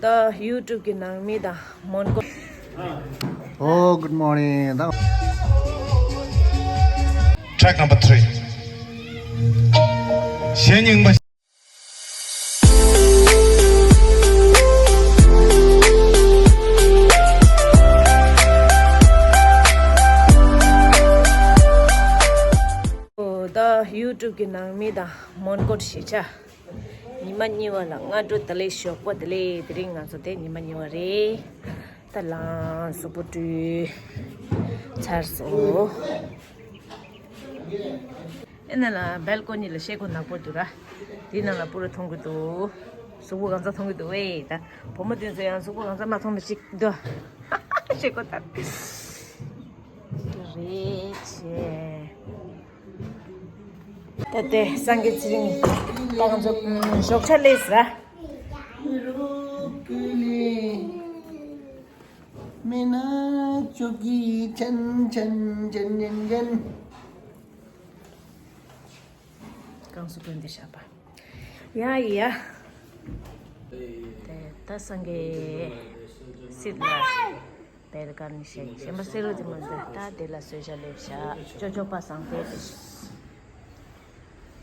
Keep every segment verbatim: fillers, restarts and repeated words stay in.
ད་ཡུ་ཊུབ་ཀྱི་ནང་མི་དང་མོན་གྷོ། Oh, good morning. ད། Track number three. གཞས་རྙིང་པ། ད་ཡུ་ཊུབ་ཀྱི་ནང་མི་དང་མོན་གྷོ་གཞིས་ཆགས། ཉི་མ་གཉིས་པ་ལ་སྔ་དྲོ་བདེ་ལེགས། ཞོགས་པ་བདེ་ལེགས། དེ་རིང་ང་ཚོ་དེ་ཉི་མ་གཉིས་པ་རེད། ད་ལམ་གཟུགས་པོ་བཀྲུས་ཚར་སོང་། ཨེ་ན་ལ་བལ་ཀོ་ནི་ལ་ཤེལ་སྒོ་ནག་པོ་འདུག་ར། དེའི་ནང་ལ་པུ་ར་མཐོང་གི་འདུག་གཟུགས་པོ་གང་ཚ་མཐོང་གི་འདུག་ཨེ། ད་བུ་མོ་དེ་ཚོ་ཡང་གཟུགས་པོ་གང་ཚ་མ་མཐོང་ནི་ཞིག་འདུག་ཤེལ་སྒོ་ལྟར། རེད་ཆེ། ད་ལྟའི་སངས་རྒྱས་ཚེ་རིང་ད་ང་ཚོ་ཞོགས་ཇ་སླེབས་ཟ། མེ་ན་ཅོ་ཀི་ཆན་ཆན་ཆན་ཆན་ཆན། གང་སུ་ཀུན་ཏེ་ཤ་པ། ཡ་ཡ། དེ་ད་སངས་རྒྱས་སྲིད་ལ། དེར་གར་ནི་ཞེས་གཞན་པ་སེ་རུ་དེ་མ་འདི་ད་དེ་ལ་གསོལ་ཇ་ལེབ་བཞག་ཅོ་ཅོ་པ་སང་དེ་དེ་ཞིག་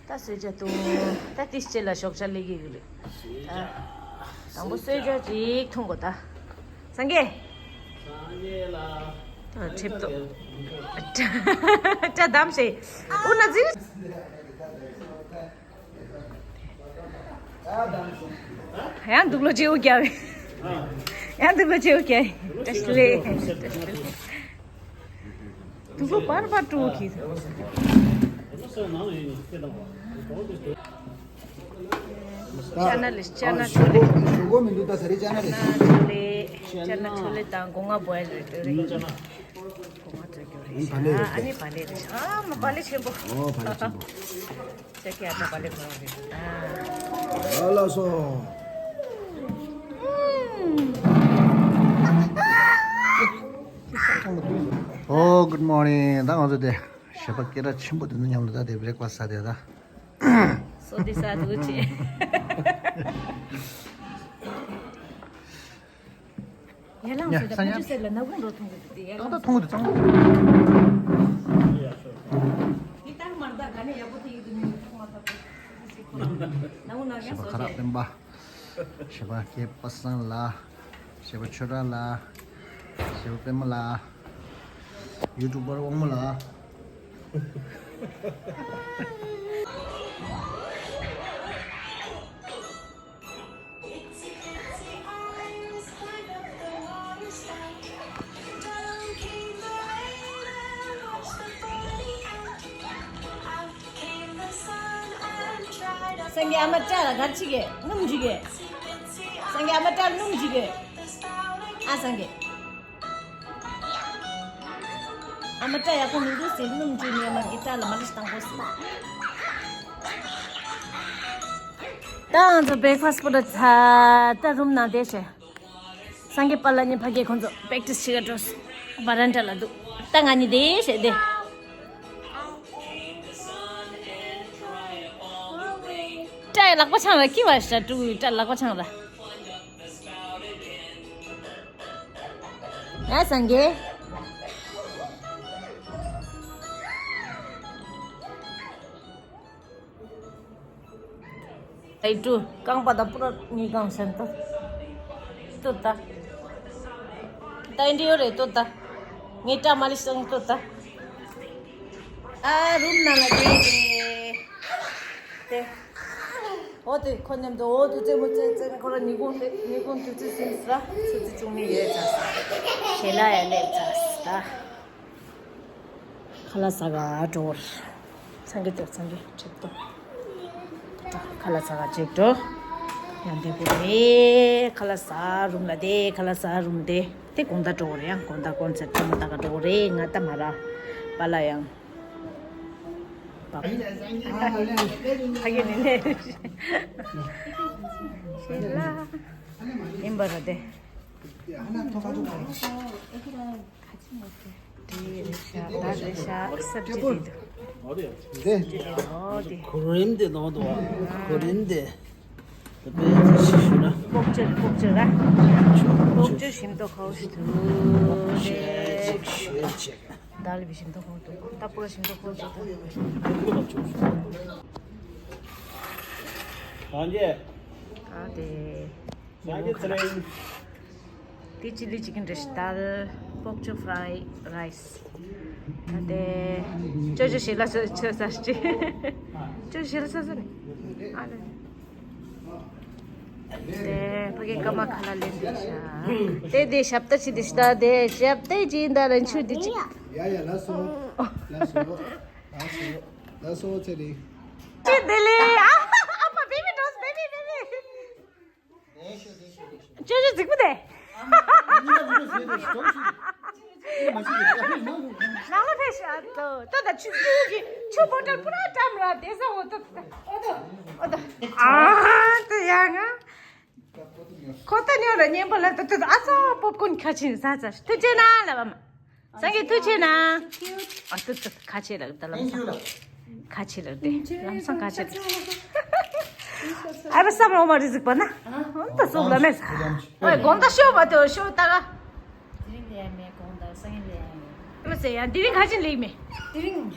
ད་གསོལ་ཇ་བཏུང་། ད་དེ་ཕྱེད་ལ་ཞོགས་ཇ་ལེབ་ཀྱི་ཡོད་རེད། ད་དང་པོ་གསོལ་ཇ་ཅིག་འཐུང་དགོས་ད། སངས་རྒྱས། ད་ཁྲིབ་ཏོ། ད་དམ་ཞེས་ཨུ་ན་ཟིན། ཡང་འདུག་ལོ་ཅེའུ་རྒྱ་བས། ཡང་འདུག་ལོ་ཅེའུ་རྒྱ་བས། བཀྲ་ཤིས་བདེ་ལེགས། འདུག་ལོ་པར་པར་ཀྲུའུ་ཁྱི། ཅ་ན་ལི་ཅ་ན་ཆོ་ལེ། ཞོག་གོ་མི་འདུག་ད་ད་རེ་ཅ་ན་ལི། ཅ་ན་ཆོ་ལེ། ཅ་ན་ཆོ་ལེ་དང་སྒོ་ང་བོ་ཡ་རེ་རེ། སྒོ་ང་ཚོ་རྒྱུ་རེ་ཤ། ཨ་ནི་བ་ལེ་རེ་ཤ། ཨ་མ་བ་ལེ་ཆེན་པོ། ཨོ་བ་ལེ་ཆེན་པོ། ཅེ་ཀི་ཨ་ཏ་པ་ལེ་ཁོ་རང་རེད། ཨ་ལ་སོ། ཨོ་གུཌ་མོར་ནིང་། ད་ང་ཚོ་དེ་ཞོགས་པ་སྐད་གྲགས་ཆེན་པོ་དེ་ཚོ་མཉམ་དུ་ད་དེ་བྷི་རེག་ཕ་སི་ཟ་དེ་ད། སོ་དེ་ཟ་འདུག་ཅེ། ཡར་ལངས་ཡ་སོ་ད་ས་ཕ་ཉ་ཆུ་སེར་ལ་ནག་ཁུང་འགྲོ་མཐོང་གི་འདུག་སྟེ། ཡར་ཏག་ཏག་ལངས་མཐོང་གི་འདུག་གཙང་པོ། ཡི་ཏང་མར་ད་ག་ནས་ཡག་པོ་དེ་ཡི་དུ་ནི་ཐོག་མ་ཐག་པ་ནག་ཁུང་ནག་ཞོགས་པ་ཁ་རག་སྤེན་པ། ཞོགས་པ་སྐྱེས་པ་སངས་ལ། ཞོགས་པ་ཆོས་གྲགས་ལ། ཞོགས་པ་པད་མ་ལ། ཡུ་ཊུབ་པར་དབང་མོ་ལ། སངས་རྒྱས་ཨ་མ་སྐྲ་ལ་གར་ཅིག་གེ་སྣུམ་ཅིག་གེ། སངས་རྒྱས་ཨ་མ་སྐྲ་སྣུམ་ཅིག་གེ། ཨ་སངས་རྒྱས། ཨ་མ་སྐྲ་ཡག་པོ་མི་འདུག་ཟེར་སྣུམ་བཅུས་ནས་མ་གི་སྐྲ་ལ་མ་ལི་ཤི་བཏང་དགོས་ཟེར། ད་ང་ཚོ་བྷི་རེག་ཕ་སི་པོ་ད་ཚར། ད་རུམ་ནང་བསྡད་བྱས། སངས་རྒྱས་པཱ་ལགས་གཉིས་ཕ་གིའི་ཁོང་ཚོ་པེག་ཊི་སི་བྱེད་ག་འགྲོ་སོང་། བ་རན་ཌ་ལ་འདུག་ད་ང་གཉིས་བསྡད་བྱས་བསྡད། སྐྲ་ཡི་ལག་པ་འཆང་ར་ཀི་བ་ཤ་ཀྲུ་སྐྲ་ལག་པ་འཆང་ར། ཡ་སངས་རྒྱས། ཨེ་ཀྲུ་རྐང་པ་དང་པུ་ར་གཉིས་གང་སེམས་ཏོ། ལྟོས་ད། ད་ཨེ་འདྲ་ཡོད་རེད་ལྟོས་ད། ངའི་སྐྲ་མ་ལི་ཤི་བཏང་ལྟོས་ད། ཨ་རུམ་ནང་ལ་བསྡད་དེ། དེ། འོ་དེ་ཁོ་མཉམ་དུ་འོ་དེ་རྩེད་མོ་རྩེ་རྩེ་ནས་ཁོ་ར་ཉིན་གུང་དེ་ཉིན་གུང་དུས་ཚོད་ཟིན་ས་ཆུ་ཚོད་བཅུ་གཉིས་ཡས་ཚར་ས་ཞལ་ལག་ཡང་སླེབས་ཚར་ས། ཁ་ལག་ཟ་ག་འགྲོ་བར། སངས་རྒྱས་ཏོ་སངས་རྒྱས་ཁྲིད་དོ། ཁ་ལག་ཟ་ག་ཅིག་འགྲོ། ཡང་འདི་པོ་རེད་ཁ་ལག་ཟ་རུམ་ལ་དེ་ཁ་ལག་ཟ་རུམ་དེ། དེ་དགོང་དག་འགྲོ་བར་ཡང་དགོང་དག་ཀོན་སར་ཊི་མ་ད་ག་འགྲོ་བར་རེད། ང་ད་མ་ར་པཱ་ལགས་ཡང་། ཕ་གི་ནི་ནས་ཤེས་ལ་ཡིན་པ་ར་དེ། དེ་རེད་ཤག་ད་རེད་ཤག་སབ་ཇི་དེ་འདུག་དེ། གོ་རིམ་དེ་ནང་དུ་གོ་རིམ་དེ། དཔེ་ཆ་ཞིག་ཞུ་ན། ལྐོག་ཇ་ལྐོག་ཇ་ར། ལྐོག་ཇ་ཞིམ་མདོག་ཁ་པོ་ཞིག་འདུག་ཞེས་ཅིག་ཞུས་ཅིག་ད་ལི་བི་ཞིམ་མདོག་ཁ་པོ་འདུག་ད་པུ་ར་ཞིམ་མདོག་ཁ་པོ་འདུག་གང་རྒྱས། ཨ་དེ། སངས་རྒྱས་ཚེ་རིང་། དེ་ཅི་ལི་ཅི་ཀན་རེ་ཤི་དཱལ། པོག་ཅོ་ཕ་རའི་རའི་སི། ད་དེ། ཅོ་ཅོ་ཞེ་ལ་ས་ཆ་ས་ཅི། ཅོ་ཞེ་ལ་ས་ས་ནི། ཨ་ལེ། དེ་ཕ་གི་ཀ་མ་ཁ་ལ་ལེན་དེ་ཤ། དེ་དེ་ཞབས་ཏ་ཅི་དེ་ཤ་ད་དེ་ཞབས་ཏ་ཅི་འདའ་རན་ཆུ་དེ་ཅི། ཡ་ཡ་ལ་སོ། ལ་སོ། ལ་སོ། ལ་སོ་ཚེ་རིང་། ཅི་དེ་ལེ། ཨ་ཨ་པ་བེ་བི་འགྲོ་སོང་། བེ་བི་བེ་བི། ཅོ་ཅོ་རྫིག་པོ་དེ། ནང་ལ་ཕེབས་ཤག་ཏོ་ཏོ་ད་ཆུ་ཀུ་གི་ཆུ་བོ་ཊལ་པུ་ར་ཀྲམ་ར་དེ་ས་འོ་ཏོ་ཏོ་ཨོ་ཏོ་ཨོ་ཏོ། ཨ་ཏོ་ཡ་ང་། ཁོ་ཏོ་ཉོ་ར་ཉན་པ་ལ་ཏོ་ཏོ་ཨ་ས་པོབ་ཀོན་ཁ་ཆེ་ས་ས་ཏོ་ཅེ་ན་ལ་བ་མ། སངས་རྒྱས་ཐུགས་ཆེ་ན། ཨ་ཏུ་ཏུ་ཁ་ཆེ་ལ་ད་ལམ་སང་། ཁ་ཆེ་ལ་དེ་ལམ་སང་ཁ་ཆེ་ལ། ཨ་བ་བསམ་རོ་མ་རི་ཟིག་པ་ན། ཨ་ཏུ་སོག་ལ་མེད་ས། ཨོ་དགོང་ད་ཤོ་བ་ཏུ་ཤོ་ད་ག་དེ་རིང་ལས་མེད་དགོང་ད་སང་ཉིན་ལས་ཡང་ཡོད། མ་ཟེར་ཡང་དེ་རིང་ཁ་ཆེ་ལེགས་མེད། དེ་རིང་།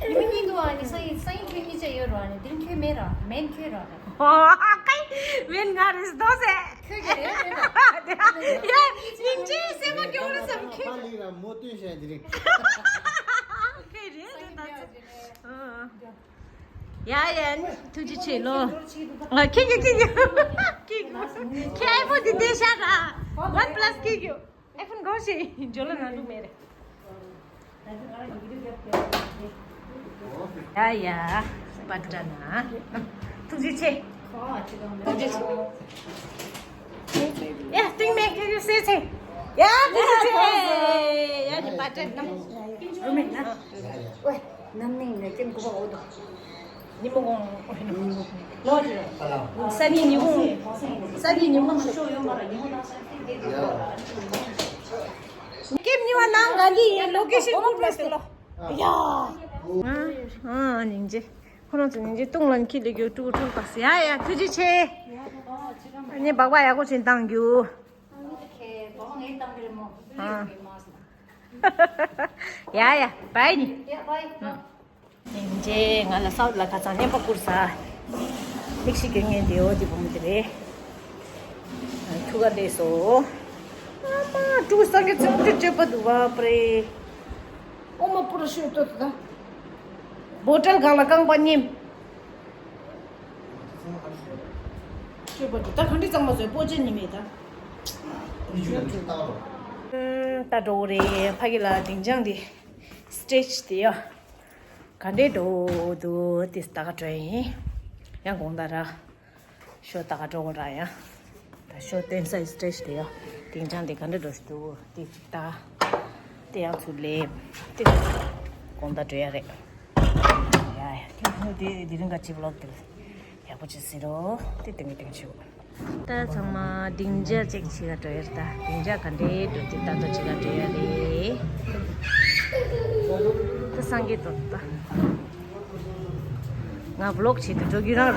ཉི་མ་གཉིས་འདུག་ཨ་ནི་སང་ཉིན་སང་ཉིན་ཁྱོད་གཉིས་ཆ་ཡོད་རོ་ཨ་ནི་དེ་རིང་ཁྱོད་མེད་ར་མེན་ཁྱོད་ར། ཨ་ཀའི་མེན་ང་རེད་དོ་ཟེར། ཁྱོད་ཀྱི་རེད་རེད་ད། ཡ་སྙིང་རྗེ་སེམས་པ་སྐྱོ་བོ་བསམ་ཁྱོད། པ་ལིག་ར་མོ་སྟོན་བྱས་འདི་རེད། ཁྱོད་རེད་རེད་ད་ཚོ། ཡ་ཡ་ཐུགས་རྗེ་ཆེ་ལོ། ཁྱེད་ཀྱི་ཁྱེད་ཀྱི་ཁྱེད་ཁྱེད་ཨའི་ཕོན་འདི་བསྡད་ཤག་ར། ཝན་པ་ལ་སི་ཁྱེད་ཀྱི་ཨའི་ཕོན་གོ་ཞིག་འཇོ་ལ་ན་འདུག་མེད་རེད། ཡ་ཡ། པ་ཏྲ་ན། ཐུགས་རྗེ་ཆེ། ཐུགས་རྗེ་ཆེ། ཡ་སྟིང་མེ་ཁྱེད་ཀྱི་སེ་ཚེ། ཡ་ཐུགས་རྗེ་ཆེ། ཡ་ནི་པ་ཏྲ་ན། རུ་མེ་ན། ཝེ། ནམ་ནིང་ནས་ཀྱེན་གོ་བ་འོ་དོ། ཉི་མ་གོང་། ལོ་རེ། སང་ཉིན་ཉི་གུང་། སང་ཉིན་ཉི་གུང་ཤོ་ཡོང་མ་ར་ཉི་གུང་དང་སང་ཉིན་དེ་དེ་གོ་ར། ཀེམ་གཉིས་པ་ནང་ག་འདི་ཡིན། ལོ་ཀེ་ཤན་ཀུར་མ་སྟེ་ལོ། ཡ། ཨ་ཨ་སྙིང་རྗེ། ཁོ་རང་ཚོ་སྙིང་རྗེ། ཏུང་ལན་ཁྱི་ལི་རྒྱུ་ཀྲུ་ཀྲུ་པ་སི་ཡ་ཡ་ཐུགས་རྗེ་ཆེ། ཨ་ནི་སྦག་སྦག་ཡག་པོ་ཅིག་བཏང་རྒྱུ། ཨ། ཡ་ཡ་བའི་ནི། སྙིང་རྗེ། ང་ལ་སའུ་ཐི་ལ་ཁ་སང་བརྙན་པར་བསྐུར་ས། མིག་ཤེལ་གྱོན་མཁན་དེ་འོ་དེ་བུ་མོ་དེ་རེད། ཐུགས་ཀ་འདས་སོ། ཨ་མ་ཀྲུ་སངས་རྒྱས་ཚེ་དཔག་ཏུ་སྤྱོད་པ་འདུག་བ་པ་རེད། ཨོ་མ་པུ་ར་ཤོད་ཏོ་ད། བོ་ཊལ་སྒང་ལ་རྐང་པ་མཉམ། སྤྱོད་པ་འདུག་ད་ག་འདྲས་གཙང་མ་བཟོས་པོ་ཅན་ཉི་མེད་ད། ད་འགྲོ་གི་རེད། ཕ་གི་ལ་སྡིངས་ཆ་འདི་སི་ཊེ་ཇི་དེ་ཡ། ག་འདྲས་འགྲོ་འདུག་དེ་ད་ག་འགྲོ་ཡིན། ཡང་དགོང་དག་ར། ཤོ་ད་ག་འགྲོ་གི་ར་ཡ། ད་ཤོ་བསྟན་སའི་སི་ཊེ་ཇི་དེ་ཡ། སྡིངས་ཆ་འདི་ག་འདྲས་འགྲོ་ཞིག་འདུག་དེ་ཅིག་ད། དེ་ཡང་ཚུར་སླེབས། དེ་དགོང་དག་འགྲོ་ཡ་རེད། ཡ་ཡ་དེ་ནི་དེ་དེ་རིང་ག་ཅི་བི་ལོག་དེ་ཡག་པོ་ཅིག་ཟེར་རོ། དེ་ཏིང་ངེ་ཏིང་ཆུ། ད་ཚང་མ་སྡིངས་ཆ་ཅིག་ཅིག་ག་འགྲོ་ཡ་རེད་ད། སྡིངས་ཆ་ག་འདྲས་འགྲོ་དེ་ད་དོ་ཅིག་ག་འགྲོ་ཡ་རེད། ད་སངས་རྒྱས་ཏོ་ད། ང་བི་ལོག་བྱེད་དུ་འགྲོ་རྒྱུ་རང་ར་ད།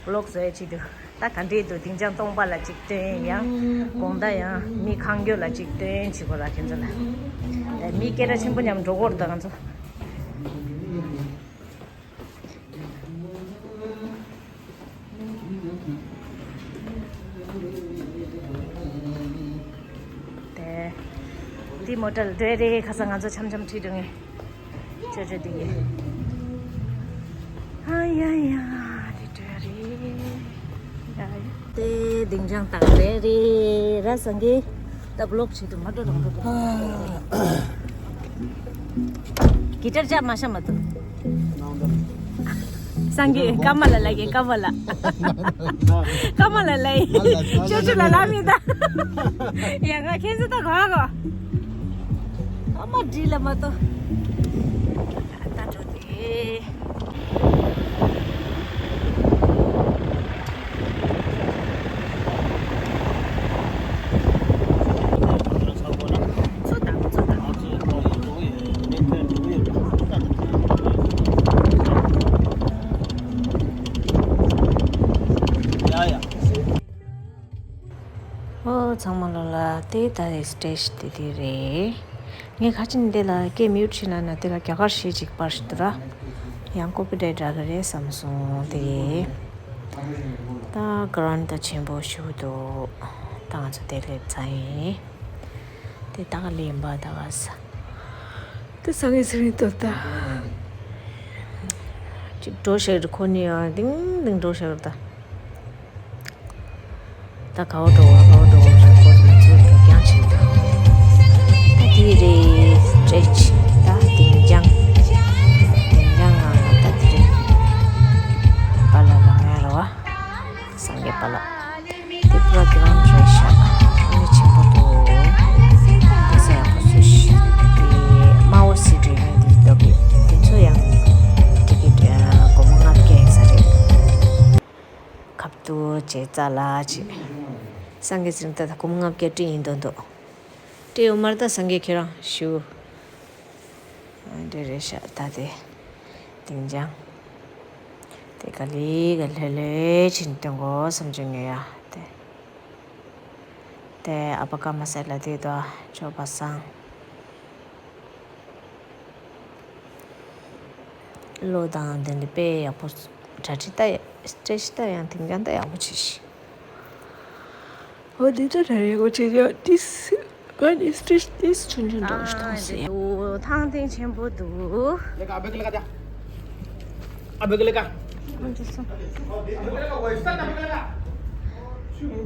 བི་ལོག་བཟོ་ཡ་བྱེད་དུ། ད་ག་འདྲས་འདུག་སྡིངས་ཆ་སྟོང་པ་ལ་ཅིག་སྟོན་ཡང་། དགོང་དག་ཡང་མི་ཁང་རྒྱུ་ལ་ཅིག་སྟོན་བྱེད་དགོས་ར་ཁྱེད་ཚོ་ལ། ད་མི་སྐད་གྲགས་ཆེན་པོ་མཉམ་འགྲོ་དགོས་རེད་ད་ང་ཚོ། དེ། དེ་མོ་ཊལ་འགྲོ་ཡ་རེད། ཁ་སང་ང་ཚོ་འཆམ་འཆམ་ཁྲིད་འགྲོ་ངེས། ཅོ་ཅོ་དེ་གི། ཨ་ཡ་ཡ། དེ་འགྲོ་ཡ་རེད། ཡ་ཡ། དེ་སྡིངས་ཆ་དག་རེད་རེད་ར་སངས་རྒྱས། ད་བི་ལོག་བྱེད་དུ་མ་འགྲོ་རང་འགྲོ་འགྲོ། གི་ཊར་ཅག་མ་ཤ་མ་ཐུབ། སངས་རྒྱས་ཀ་མ་ལ་ལ་གི་ཀ་མ་ལ། ཀ་མ་ལ་ལ་ཡི། ཅོ་ཅོ་ལ་ལ་མི་ད། ཡ་ང་ཁྱེད་ཚོ་ད་ག་གོ། ཨ་མ་འདྲི་ལ་མ་ཏོ། ད་འགྲོ་དེ། ཨོ་ཚང་མ་ལོ་ལ་དེ་ད་རེས་སི་ཊེ་ཇི་དེ་དེ་རེད། ངས་ཁ་ཅིག་འདི་ལ་སྐད་མིའུ་ཊི་བྱས་ན་ན་དེ་ལ་རྒྱ་གར་ཞེས་ཅིག་པར་ཞིག་འདུག་ར། ཡང་ཀོ་པི་རའི་ཊི་རག་གི་རེད་བསམ་སོང་དེ་རེད། ད་གྷ་རན་ཊི་ཆེན་པོ་ཞིག་འདུག་ད་ང་ཚོ་དེ་སླེབས་ཚར་ཡིན། དེ་ད་ག་ལེན་པ་ད་ག་ས། དེ་སང་ངེ་ཚེ་རིང་ཏོ་ད། ཅིག་འགྲོ་ཤག་རེད་ཁོ་ནི་ཡང་ཏིང་ཏིང་འགྲོ་ཤག་རེད་ད། ད་ག་བ་འགྲོ་བ་ག་བ་འགྲོ་བ་ཞིག་ཁོ་ཚོ་ང་ཚོ་འགྲོ་རྐྱང་བྱེད་ད། ད་དེ་རེད་སི་ཊེ་ཇི་ད་དིང་ཅང་། དིང་ཅང་ང་ང་ད་དེ་རེད། པ་ལ་ལ་ང་ར་བ། སངས་རྒྱས་པ་ལགས། དེ་པོ་ར་གི་རང་རེད་ཤག་ཨ་ནི་ཆེན་པོ་འདུག་དེ་ས་ཡག་པོ་བཟོས་ཤག་དེ་དམར་པོ་སི་ཌི་ནས་དེ་འདུག་གི་དེ་ཚོ་ཡང་ཊི་ཀེ་ཊི་སྒོར་མོ་ལྔ་བརྒྱ་ཡིན་ས་རེད། ཁབ་ཏུ་བྱས་རྩ་ལ་བྱས། སངས་རྒྱས་ཚེ་རིང་ད་ལྟ་སྒོར་མོ་ལྔ་བརྒྱ་སྤྲད་ཡིན་མདོག་འདུག་སྤྲད་ཡོད་མ་རེད་ད་སངས་རྒྱས་ཁྱེད་རང་ཞུ། འདི་རེད་ཤག་ད་དེ། དིང་ཅང་། དེ་ག་ལེ་ག་ལེ་ལེ་ཕྱིན་སྟོན་གོ་བསམ་བྱུང་ངེ་ཡ་དེ། དེ་ཨ་པ་ཀ་མ་སེ་ལ་དེ་དོ་ཅོ་པ་སང་། བློ་དང་དེ་འདྲ་དཔེ་ཡག་པོ་གྲ་སྒྲིག་ད་ཡ་སི་ཊེ་ཇི་ད་ཡང་དིང་ཅང་ད་ཡག་པོ་བྱས་ཤག་འོ་འདི་ལྟར་རེ་རེ་གོ་ཆེ་ཆེ་ཏིས། ཨ་ནི་སི་ཊེ་ཇི་ཏིས་ཆུང་ཆུང་འདྲ་ཞིག་མཐོང་སྲིད་ཡ། ཐང་ཐིང་ཆེན་པོ་འདུག་ལེ་ཀ་ཨ་བེ་ཀ་ལེ་ཀ་ཏ། ཨ་བེ་ཀ་ལེ་ཀ་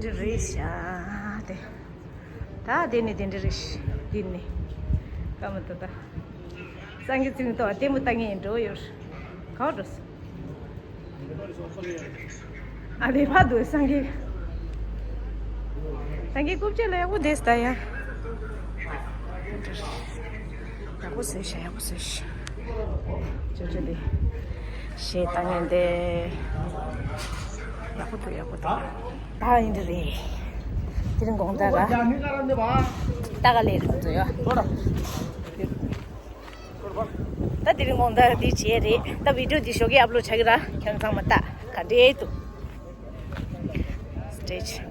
འདི་རེད་ཤག་དེ། ད་དེ་ནི་དེ་འདྲ་རེད་ཤག་འདི་ནི་ཀ་མ་ཏོ་ད། སངས་རྒྱས་ཚེ་རིང་ཏོ་ལྟད་མོ་ལྟ་ངེས་འགྲོ་ཡོད། ག་བ་འགྲོ་སོང་། ཨ་ལེ་ཕ་དུ་སངས་རྒྱས། སངས་རྒྱས་རྐུབ་ཆེ་ལ་ཡག་པོ་བསྡད་ད་ཡ། ཡག་པོ་བཟོས་ཤག་ཡག་པོ་བཟོས་ཤག་ཅོ་ཅོ་དེ། ཞེ་ལྟ་ངན་དེ། ཡག་པོ་འདུག་ཡག་པོ་འདུག་ད་ཡིན་དུ་རེད། དེ་རིང་དགོང་དག་ལ། ལྟ་ག་ལེ་རེད་ཚོ་ཡ། ད་དེ་རིང་དགོང་དག་འདི་བྱས་རེད། ད་བི་ཌི་ཡོ་འདི་ཞོགས་ཀས་ཨབ་ལོཌ་བྱ་གི་ར། ཁྱོད་ཚང་མ་ལྟ་ག་འདྲས་འདུག་སི་ཊེ་ཇི།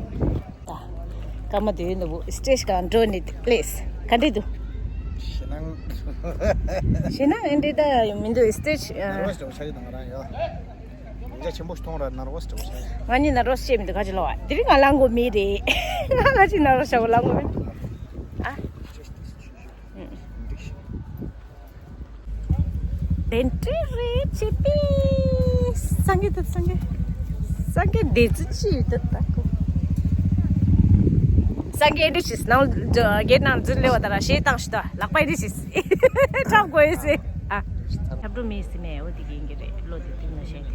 ད་སྐར་མ་དེའི་ནུ་བོ་སི་ཊེ་ཇི་གང་འགྲོ་ནི་ལེས་ག་འདྲས་འདུག་ཞེད་སྣང་། ཞེད་སྣང་ཨེ་འདྲས་ད་མི་འདུག་སི་ཊེ་ཇི། ནར་ཝས་འདྲ་བོ་ཆགས་ཀྱི་དང་ང་རང་ཡ། ཉིན་ཆ་ཆེན་པོ་ཞིག་མཐོང་ར་ནར་ཝས་འདྲ་བོ་ཆགས་ཀྱི། ང་གཉིས་ནར་ཝས་བྱེད་མི་འདུག་ག་ཅི་ལོ་བ། དེ་རིང་ང་ལངས་དགོས་མེད་རེད། ང་ང་ཅི་ནར་ཝས་བྱ་དགོས་ལངས་དགོས་མེད། ཨ། དེ་འདྲ་རེད་བྱེད་པས། སངས་རྒྱས་དང་སངས་རྒྱས། སངས་རྒྱས་བདེ་ཚུལ་ཅི་ཡོད་དོ་ད་ཁོ། སངས་རྒྱས་འདི་ཞིག་ནང་རྒྱལ་ནང་འཛུལ་ལེ་བ་ད་ར་ཞེས་བཏང་ཞིག་ད་ལག་པ་འདི་ཞིག་འཁྲབ་དགོས་ཡོད་སེ། ཨ། འཁྲབ་འགྲོ་མི་སི་མེ་འོ་དེ་གི་ཡིན་གྱི་རེད་བློ་དེ་དུས་ན་ཤེས་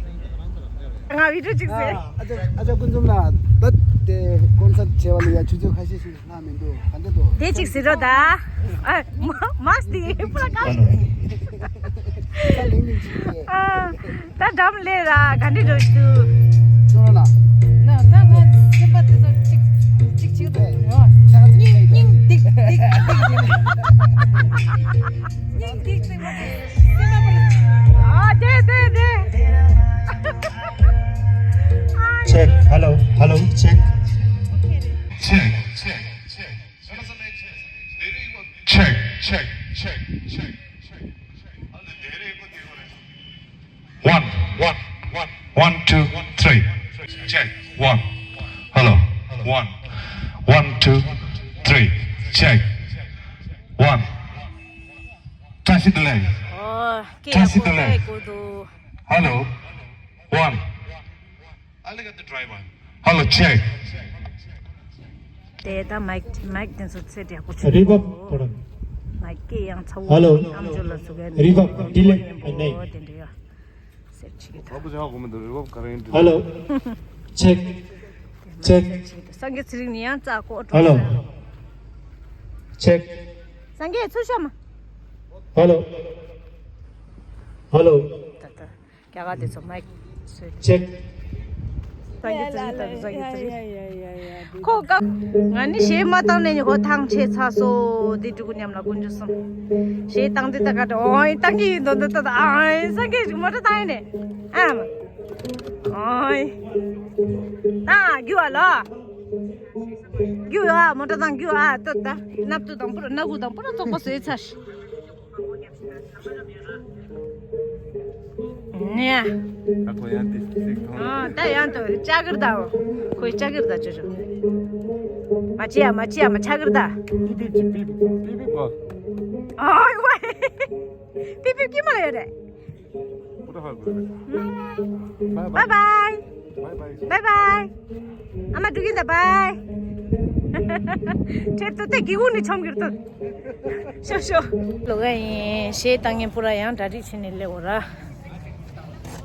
ང་བི་ཌི་ཡོ་གཅིག་ཟེར། ཨ་ཅག་ཨ་ཅག་ཀུན་འཛོམས་ལགས་ད་དེ་ཀོན་སར་བྱས་པ་ལ་ཡ་ཆུ་ཚོད་ཁ་ཤས་ཤིག་ང་མི་འདུག་ག་འདྲ་འདུག་དེ་གཅིག་ཟེར་རོ་ད། ཨ། མ་མ་སྟེ་པུ་ར་ཀ་ཧ་ལོ། ད་ལིང་ལིང་ཅིག་རེད། ཨ། ད་འགྲམ་ལས་ར་ག་འདྲ་འགྲོ་ཞུ། ཅོ་རོ་ལ། ན་ད་ང་སེམས་པ་དེ་ཚོ་གཅིག་གཅིག་གཅིག་ཏུ་ཡོད། སྙིང་སྙིང་སྡིག་སྡིག་སྡིག་སྡིག་སྙིང་སྡིག་སེམས་པ་སེམས་པ་པར། ཨ་དེ་དེ་དེ། Check. Hello. Hello. Check. Check. Check. Check. Check. Check. Check. One. One. One. One, two, three. Check. One. Hello. One. One, two, three. Check. One. Tashi delay. Oh, Tashi delay. Hello. One. I'll get the driver. Hello, check. དེ་ད་མའིག་མའིག་དེ་ཚོ་ཚད་ཡག་པོ་བྱུང་། རི་བབ་པོ་ར། མའིག་གི་ཡང་ཚ་བོ། Hello. ཨམ་ཅོག་ལ་སུ་གན་རི་བབ་ཌི་ལེ་ཨ་ནེ། དེ་འདྲ་ཡ། སེར་ཆི་གི་ད། Hello. Check. Check. སངས་རྒྱས་ཚེ་རིང་ནི་ཡང་རྩ་ཀོ་ཀྲོ། Hello. Check. སངས་རྒྱས་ཚུར་ཤོག་མ། Hello. Hello. ད་ད། རྒྱ་གར་དེ་ཚོ་མའིག་སུས། Check. སངས་རྒྱས་ཚེ་རིང་དང་སངས་རྒྱས་ཚེ་རིང་། ཁོ་ཀ་ང་ནི་གཞས་མ་བཏང་ནས་ནི་ཁོ་ཐང་ཆད་ཚར་སོང་། དེ་འབྲུ་གུ་མཉམ་ལ་དཀོན་མཆོག་གསུམ། གཞས་བཏང་དེ་ད་ག་འདྲ་ཨོའི་བཏང་གི་ཡིན་དོ་འདི་ད་ད་ཨའི་སངས་རྒྱས་མོ་ཊ་བཏང་ཡིན་ནས་ཨ་མ་ཨོའི་ད་རྒྱུ་བ་ལ། རྒྱུ་ཨ་མོ་ཏྲ་དང་རྒྱུ་ཨ་ཏོ་ད་སྣབས་ཏོ་དང་པུ་ར་སྣ་ཁུག་དང་པུ་ར་ཚོགས་པ་བཟོས་ཚར། ནེ། ད་ཁོ་ཡང་ཏིས་ཏིས་ཐོང་། ཨ་ད་ཡང་ཏོ་ལྕགས་ཀིར་ད། ཁོའི་ལྕགས་ཀིར་ད་ཅོ་ཅོ། མ་ཅི་ཡ་མ་ཅི་ཡ་མ་ལྕགས་ཀིར་ད། ཏི་ཏི་ཅི་པི་པི་པི་པི་པོ། ཨ་ཝའི། པི་པི་ཀི་མ་ཡོད་རེད། Bye bye. Bye bye. Bye bye. ཨ་མ་འགྲོ་གི་ད་bye. ཁྱེད་ཚོ་དེ་སྒེའུ་ཁུང་ནས་མཆོང་གི་རེད་དོ། ཤོ་ཤོ། ལོ་ག་ཡིན་གཞས་བཏང་མཁན་པུ་ར་ཡང་གྲ་སྒྲིག་བྱས་ནས་སླེབས་འོ་ར།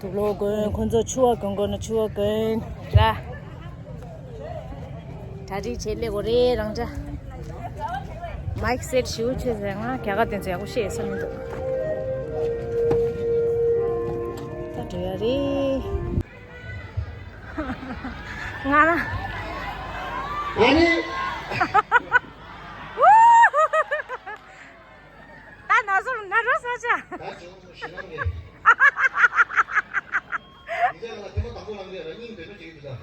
དུག་ལོག་གོན། ཁོ་ཚོ་ཕྱུ་པ་གོན་དགོས་ན་ཕྱུ་པ་གོན་ར། གྲ་སྒྲིག་བྱེད་ལེ་གོ་རེ་རང་འདྲ། མའིག་སེ་ཊི་ཞུ་ཆེ་ཟེར། ང་རྒྱ་གར་དེ་ཚོ་ཡག་པོ་ཤེས་ས་མི་འདུག་ད་འགྲོ་ཡ་རེད། ང་རང་། ཨ་ནི། ད་ན་ཟུར་ན་རོ་ས་ཆ། ད་ཅུང་ཞེ་ནམ་རེད། འདི་ལ་ཐེངས་མ་དང་པོ་ལངས་རེད་ལ་སྙིང་འདོད་པ་ཅིག་འདུག་ད།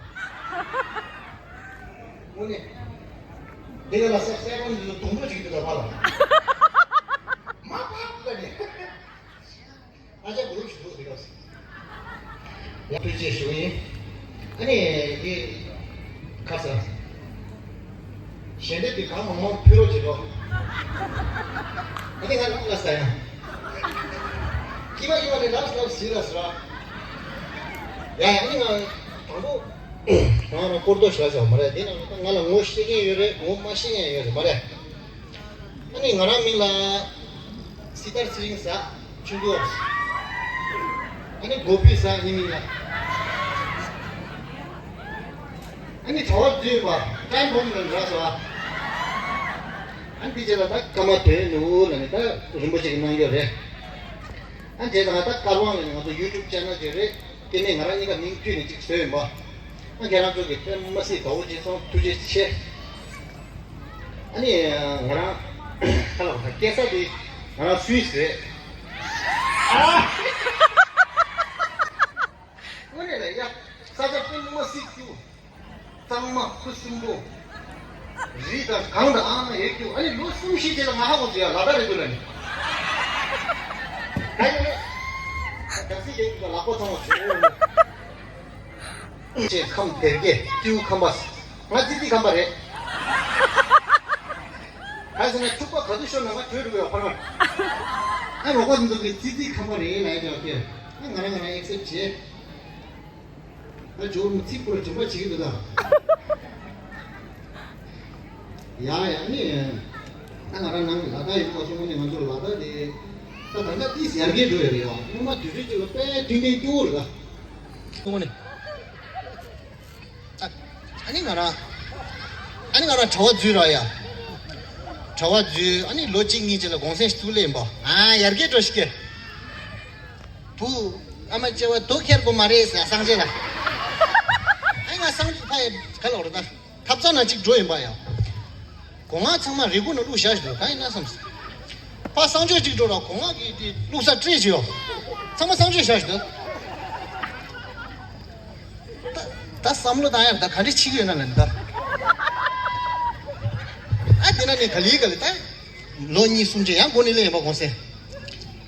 དངོས་གནས། འདི་ལ་ས་སེ་ཀོན་འདི་ཚོ་དུང་ཕོ་ཅིག་འདུག་ད་ཕ་ལ། མ་ཕ་ད་ནི། ཨ་ཅག་གུ་རུབ་ཞིག་འདུག་འདི་སྐབས་སུ། ཡ་ཐུགས་རྗེ་ཞུ་ཡིན། ཨ་ནི་འདི་ཁ་ས། ཞལ་འདེབས་དེ་གང་མང་མང་ཕུལ་རོགས་བྱེད་རོགས། ཨ་ནི་ང་ལ་ས་ཡང་། ཀྱི་མ་ཀྱི་མ་ནི་ལབ་ལབ་ཟིན་ལ་ཟེར་བ། ཡ་ཡ་ཨ་ནི་ང་དང་པོ། ང་རང་སྐོར་ཐོག་ཞེ་དྲག་བྱ་བ་མ་རེད། དེ་ནང་ང་ལ་ངོ་ཤེས་མཁན་ཡོད་རེད། ངོ་མ་ཤེས་མཁན་ཡོད་རེད་མ་རེད། ཨ་ནི་ང་རང་མིང་ལ་སི་ཏར་ཚེ་རིང་ཟེར། ཆུང་དུས། ཨ་ནི་གོ་བི་ཟེར་ཨ་ནི་མིང་ལ། ཨ་ནི་གྲྭ་པ་བརྒྱུད་པ་ཀྲན་བོམ་ལ་འདྲ་སོ། ཨ་ནི་དེ་རྗེས་ལ་ད་ཀརྨ་དོན་ནོར་བུ་ལ་ནི་ད་རིན་པོ་ཆེ་གི་གནང་ཡོད་རེད། ཨ་ནི་དེ་དང་ད་ཀར་དབང་ལ་ནི་ང་ཚོ་ཡུ་ཊུབ་ཅེ་ནལ་ཅིག་རེད། དེ་ནས་ང་རང་གཉིས་ཀ་མིང་བཏུས་ནས་ཅིག་བཟོས་ཡིན་པ། ཨ་ཁྱེད་རང་ཚོ་གི་དཔེ་མ་སྲིད་དགའ་བོ་བྱས་སོང་། ཐུགས་རྗེ་ཆེ། ཨ་ནི་ང་རང་ཁ་ལག་ད་སྐྱེ་ས་དེ་ང་རང་སུད་སི་རེད། ཨ། དངོས་གནས་ལ་ཡ། ས་ཆ་དཔེ་མ་སྲིད་སྐྱིད་པོ། གཙང་མ་ཁུ་སིམ་པོ། རི་དང་གངས་དང་ཨ་མ་ཡོད་རྒྱུ། ཨ་ནི་ལོ་གསུམ་བཞི་རྗེས་ལ་ང་ཧ་གོ་ཚོད་ཡ་ལ་དྭགས་རེད་འདུག་ལ་ནི། ད་ཡིན་ནས། ད་སྲིད་ཀྱི་ལག་པ་ཚང་བ་བྱུང་། ཅེས་ཁམས་སྡེ་དགེ་སྤྲེའུ་ཁམས་པ། ང་ཙི་ཙི་ཁམས་པ་རེད། ག་ཟེར་ན་ཁྱུག་པ་ག་དུས་ཤོར་ན་ང་བྲོས་འགྲོ་གི་ཡོད་ཕར་མ། ཨ་རོགས་པ་འདི་ཚོ་གིས་ཙི་ཙི་ཁམས་པ་རེད་ལབ་ཀྱང་ཁྱོད། ཨ་ང་རང་ང་རང་ཨེག་སེབ་བྱེད། ང་ཇོ་མོ་ཚིག་པོ་ལ་ཇོ་མ་བྱེད་ཀྱི་འདུག་ད། ཡ་ཡ་ནི། ད་ང་རང་ནང་གི་ལ་དྭགས་ཡོང་བ་སོང་ནས་ང་ཚོ་ལ་དྭགས་དེ། ད་ད་ལྟ་ཏིས་ཡར་རྒྱས་འགྲོ་ཡ་རེད་ཡ། སྔོན་མ་དུས་ཚོད་ཅིག་ལ་དཔེ་མཐུན་རྐྱེན་སྐྱོ་བོ་རེད་ད། སོང་ནས། ཨ་ནི་ང་རང་། ཨ་ནི་ང་རང་གྲྭ་པ་འཛུལ་ར་ཡ། གྲྭ་པ་འཛུལ། ཨ་ནི་ལོ་གཅིག་གཉིས་ཅིག་ལ་གུང་སེང་ཞིག་བཙུགས་ལེ་ཡིན་པ། ཨ་ཡར་རྒྱས་འགྲོ་ཞིག་གེ། བུ། ཨ་མ་སྐྱེ་བ་དུག་ཁྱེར་དགོས་མ་རེད་ཟེར་སངས་རྒྱས་ལ། ཨ་ང་སངས་རྒྱས་ཕ་ཡི་ག་ལ་འོ་ར་ད། ཐབ་ཚང་ན་གཅིག་འགྲོ་ཡིན་པ་ཡ། སྒོ་ང་ཚང་མ་རི་གུ་ན་བླུགས་བཞག་ཞིག་འདུག་ག་ཡིན་ན་བསམ་སོང་། ཕ་གསང་སྤྱོད་ཅིག་འགྲོ་ར་སྒོ་ང་གི་དེ་བླུགས་ས་སྤྲད་ཅིག་ཡོད། ཚང་མ་གསང་སྤྱོད་བཞག་ཞིག་འདུག་ད་ད་བསམ་བློ་བཏང་ཡག་ད་ག་འདྲ་བྱེད་ཀྱི་ཡོད་ན་ལ་ནི་ད། ཨ་དེ་ན་ནི་ག་ལི་ག་ལི་ད། ལོ་གཉིས་གསུམ་རྗེས་ཡང་སྒོ་ནས་སླེབས་ཡིན་པ་གོང་སེ།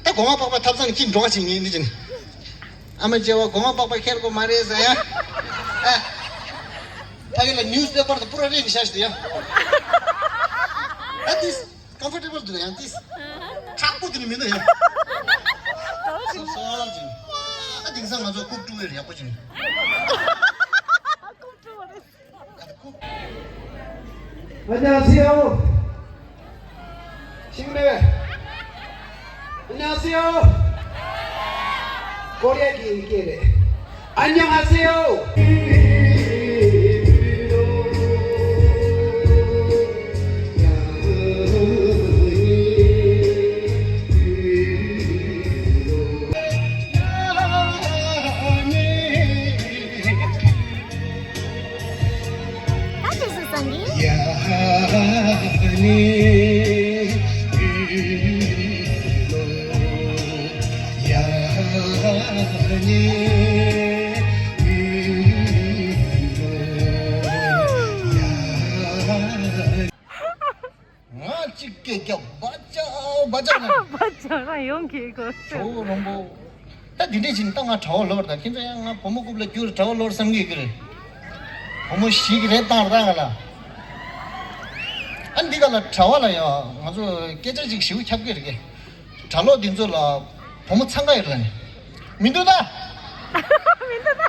ད་སྒོ་ང་པགས་པ་ཐབ་ཚང་ནས་ཁྱེར་འགྲོ་ག་ཅིག་ཉིན་འདི་ཅིག་ནི། ཨ་མ་སྐྱེ་བ་སྒོ་ང་པགས་པ་ཁྱེར་དགོས་མ་རེད་ཟེར་ཡ། ཨ། ཕ་གི་ལ་ནིའུ་སི་པེ་པར་དང་པུ་ར་རེ་གི་ཤ་ཞིག་ཡ། ཨ་ཏིས། ཀམ་ཕོར་ཊེ་བལ་འདུག་ཡང་ཏིས། དྲག་པོ་དེ་ནི་མི་འདུག་ཡ། སོབ་སོབ་ཅིག་ཨ་དེང་སང་ང་ཚོ་ཁུག་ཀྲུ་བའི་ཡག་པོ་ཅིག་ནི། ཁུག་ཀྲུ་བ་རེད། ཁུག་ཨ་ནི་ཨ་སི་ཡོ། ཀོ་རི་ཡ་གི་ཡི་གེ་རེད། ཨ་ནི་ཨ་སི་ཡོ། སྐྱབས་བ་ཅག་བ་ཅག་ན། བ་ཅག་ན་ཡོང་གི་གོ། ཇོ་བོ་རོང་པོ། ད་འདི་འདྲས་ཕྱིན་ད་ང་གྲྭ་བ་ལོར་ད་ཁྱེད་ཚོ་ཡང་ང་བུ་མོ་རྐུབ་ལ་བསྐྱུར་གྲྭ་བ་ལོར་བསམ་གི་ཡོད་ཀྱི་རེད། བུ་མོ་ཞིག་རེད་བཏང་ར་ང་ལ། ཨ་འདི་ག་ལ་གྲྭ་བ་ལ་ཡང་ང་ཚོ་སྐད་ཆ་ཅིག་ཞིབ་ཁྱབ་ཀྱི་རེད་གི། གྲྭ་ལོག་འདི་ཚོ་ལ་བུ་མོ་འཚང་ཁ་ཡོད་ལ་ནི། མི་འདུག་ད། མི་འདུག་ད།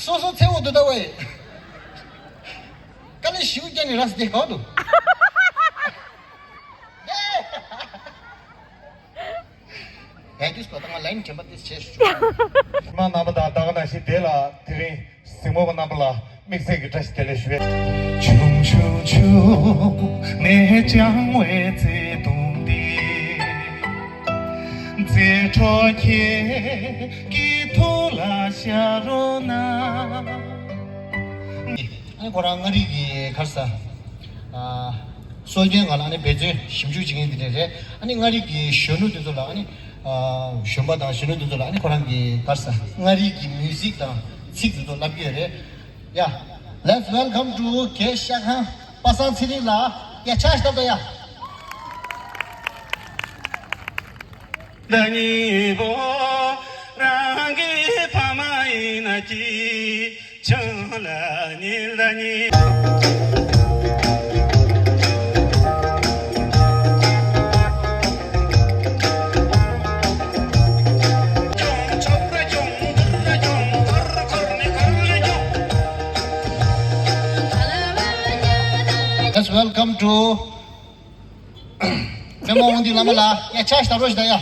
སོ་སོ་ཚེ་བོ་འདུག་ད་ཝེ། དཀའ་ལས་ཞིབ་རྒྱག་ནི་ར་སི་དེ་ག་འདུག་ཡ་ཏིས་པ་ད་ང་ལན་དྲན་པ་ཏིས་བྱེད་ཞུ། མ་རྣམ་པ་དང་ད་ག་ནང་བཞིན་དེ་ལ་དེ་རིང་གཟིགས་མོ་བ་རྣམ་པ་ལ་དམིགས་བསལ་གྱི་བཀྲ་ཤིས་བདེ་ལེགས་ཞུ་བས། ཆུང་ཆུང་ཆུང་ནས་བྱུང་བའི་བརྩེ་དུང་འདི། མཛེས་འཕྲོ་ཁྱེད་ཀྱི་ཐུགས་ལ་ཤར་རོ་ན། ཨ་ནི་ཁོ་རང་མངའ་རིས་ཀྱི་ག་རེ་ཟ། ཨ། སྲོལ་རྒྱུན་སྒང་ལ་ཨ་ནི་འབད་བརྩོན་ཞིབ་འཇུག་བྱེད་མཁན་དེ་འདྲ་རེད། ཨ་ནི་མངའ་རིས་ཀྱི་གཞོན་ནུ་དེ་ཚོ་ལ་ཨ་ནི། ཨ། གཞོན་པ་དང་གཞོན་ནུ་དེ་ཚོ་ལ་ཨ་ནི་ཁོ་རང་གི་ག་རེ་ཟ། མངའ་རིས་ཀྱི་མིའུ་ཟིག་དང་ཚིག་དེ་ཚོ་བསླབ་ཀྱི་ཡོད་རེད། ཡ། Let's welcome to གེ་ཤ་ཁང་པ་སངས་ཚེ་རིང་ལགས། ཡ་ཕྱག་ཞིག་བཏབ་དང་ཡ། ཟླ་ཉི་པོ་རང་གི་ཕ་མ་ཡིན་ན་ཅི། ཆང་ལ་ཉིན་ལ་ཉིན། Let's welcome to མེ་མོ་འོང་དུས་བླ་མ་ལ་ཡ་ཕྱག་ཞིག་བཏབ་རོགས་ཞིག་དང་ཡ།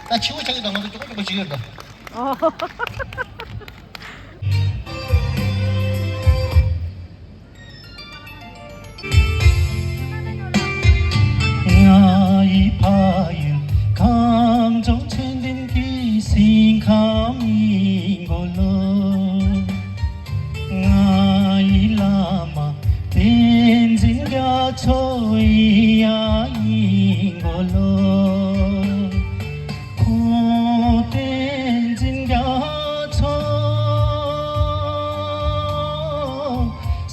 ད་ཕྱི་བོ་ཆགས་ཀྱི་དང་ང་ཚོ་ཅོག་ཅོག་པོ་བྱེད་ཀྱི་ཡོད་ད། ཨོ། ང་ཡི་ཕ་ཡུལ་གངས་ལྗོངས་ཆོས་ལྡན་གྱི་སེམས་ཁམས་ཡིན་གོ་ལོ། ང་ཡི་བླ་མ་བསྟན་འཛིན་རྒྱ་མཚོ་ཡི་ཡ་ཡིན་གོ་ལོ། ཁོང་བསྟན་འཛིན་རྒྱ་མཚོ་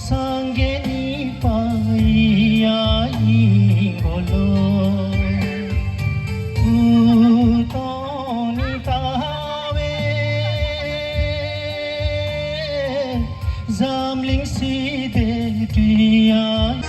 སངས་རྒྱས་གཉིས་པ་ཡི་ཡ་ཡིན་གོ་ལོ། སྐུ་གདུང་ནི་ལྟ་བའི་འཛམ་གླིང་སྲིད་པའི་དུས་ཡང་།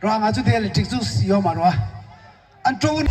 རོ། ང་ཚོ་དེ་ལ་སྒྲིག་འཛུགས་ཡོད་མ་རོ། ཨ་འགྲོ།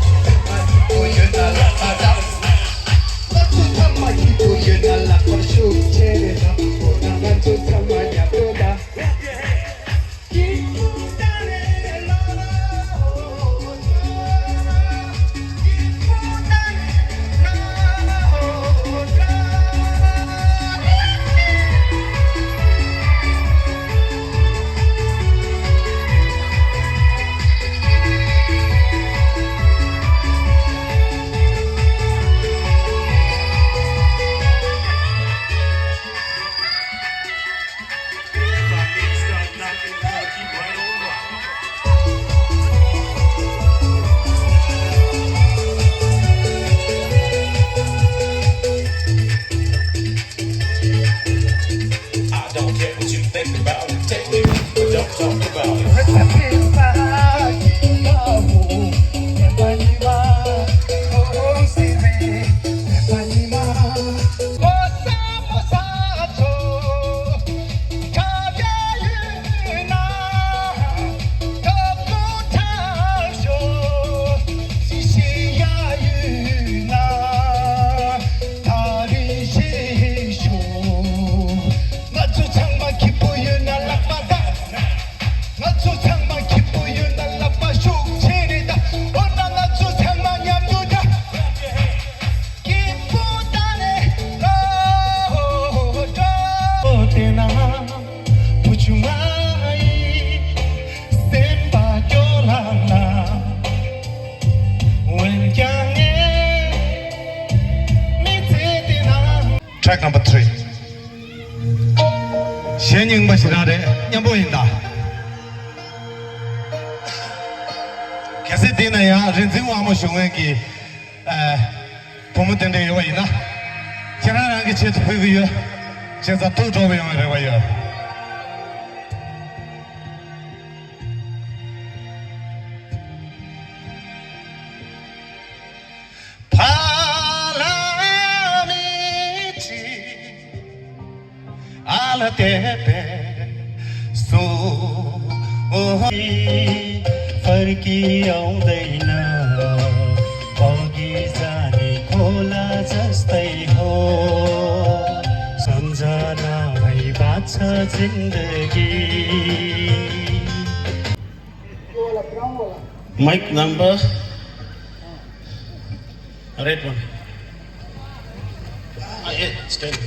Track number three. གཞས་རྙིང་པ་ཞིག་རང་རེད། མཉམ་པོ་ཡིན་ད། གལ་སྲིད་འདི་ན་ཡང་རིག་འཛིན་དབང་མོ་ཞུ་མཁན་གྱི་ཨ། བུ་མོ་དེ་འདྲ་ཡོད་པ་ཡིན་ན། ཁྱེད་རང་རང་གི་ཆེད་དུ་ཕུལ་གྱི་ཡོད། བྱས་ཙང་ཐུགས་སྤྲོ་པོ་ཡོང་བའི་རེ་བ་ཡོད། फर्की आउँदैन अघि जाने खोला जस्तै हो। सम्झना भई बाँच्छ जिन्दगी। Mic number, red one. Ah, yeah, stand.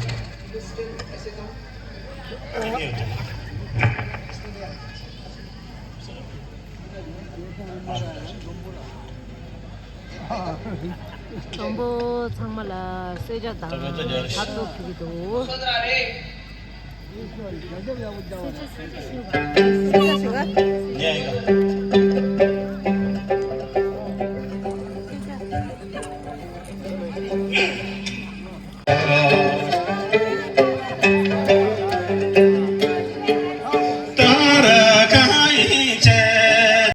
མགྲོན་པོ་ཚང་མ་ལ་གསོལ་ཇ་དང་ཕར་ཚུར་ཕུལ་གྱི་འདུག